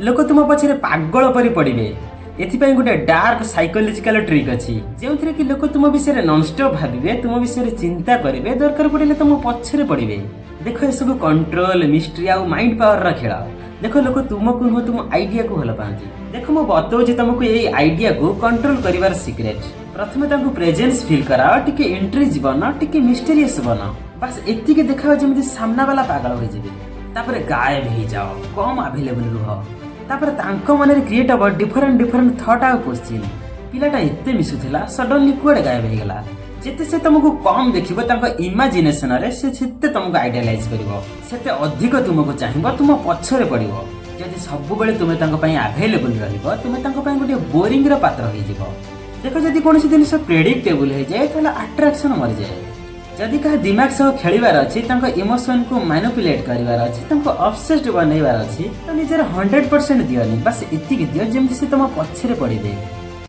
ଲୋକ ତୁମ ପଛରେ ପାଗଳ ପରି ପଡ଼ିବେ। ଏଥିପାଇଁ ଗୋଟେ ଡାର୍କ ସାଇକୋଲୋଜିକାଲ ଟ୍ରିକ୍ ଅଛି, ଯେଉଁଥିରେ କି ଲୋକ ତୁମ ବିଷୟରେ ନନଷ୍ଟପ୍ ଭାବିବେ, ତୁମ ବିଷୟରେ ଚିନ୍ତା କରିବେ, ଦରକାର ପଡ଼ିଲେ ତୁମ ପଛରେ ପଡ଼ିବେ। ଦେଖ, ଏସବୁ କଣ୍ଟ୍ରୋଲ, ମିଷ୍ଟ୍ରି ଆଉ ମାଇଣ୍ଡ ପାୱାରର ଖେଳ। ଦେଖ, ଲୋକ ତୁମକୁ ନୁହଁ, ତୁମ ଆଇଡିଆକୁ ଭଲ ପାଆନ୍ତି। ଦେଖ, ମୁଁ ବତଉଛି ତମକୁ ଏଇ ଆଇଡିଆକୁ କଣ୍ଟ୍ରୋଲ କରିବାର ସିକ୍ରେଟ। ପ୍ରଥମେ ତାଙ୍କୁ ପ୍ରେଜେନ୍ସ ଫିଲ୍ କରାଅ, ଟିକେ ଇଣ୍ଟ୍ରିଗ୍ ବନ, ଟିକେ ମିଷ୍ଟେରିୟସ୍ ବନ। ବାସ୍, ଏତିକି ଦେଖାଅ ଯେମିତି ସାମ୍ନା ବାଲା ପାଗଳ ହୋଇଯିବେ। ତାପରେ ଗାୟବ ହେଇଯାଅ, କମ୍ ଆଭେଲେବଲ ରୁହ। ତାପରେ ତାଙ୍କ ମନରେ କ୍ରିଏଟ୍ ହବ ଡିଫରେଣ୍ଟ ଡିଫରେଣ୍ଟ ଥଟ୍ ଆଉ କୋଶ୍ଚିନ୍। ପିଲାଟା ଏତେ ମିଶୁଥିଲା, ସଡନଲି କୁଆଡ଼େ ଗାୟବ ହେଇଗଲା? ଯେତେ ସେ ତମକୁ କମ୍ ଦେଖିବ, ତାଙ୍କ ଇମାଜିନେସନରେ ସେ ସେତେ ତମକୁ ଆଇଡିଆଲାଇଜ କରିବ, ସେତେ ଅଧିକ ତୁମକୁ ଚାହିଁବ, ତୁମ ପଛରେ ପଡ଼ିବ। ଯଦି ସବୁବେଳେ ତୁମେ ତାଙ୍କ ପାଇଁ ଆଭେଲେବଲ ରହିବ, ତୁମେ ତାଙ୍କ ପାଇଁ ଗୋଟିଏ ବୋରିଂର ପାତ୍ର ହେଇଯିବ। ଦେଖ, ଯଦି କୌଣସି ଜିନିଷ ପ୍ରେଡିକ୍ଟେବୁଲ ହେଇଯାଏ, ତାହେଲେ ଆଟ୍ରାକ୍ସନ ମରିଯାଏ। ଯଦି କାହା ଦିମାଗ ସହ ଖେଳିବାର ଅଛି, ତାଙ୍କ ଇମୋସନକୁ ମାନୁପୁଲେଟ୍ କରିବାର ଅଛି, ତାଙ୍କୁ ଅବସେସ୍ଡ ବନେଇବାର ଅଛି, ତ ନିଜର 100% ଦିଅନି। ବାସ୍, ଏତିକି ଦିଅ ଯେମିତି ସେ ତମ ପଛରେ ପଡ଼ିବେ।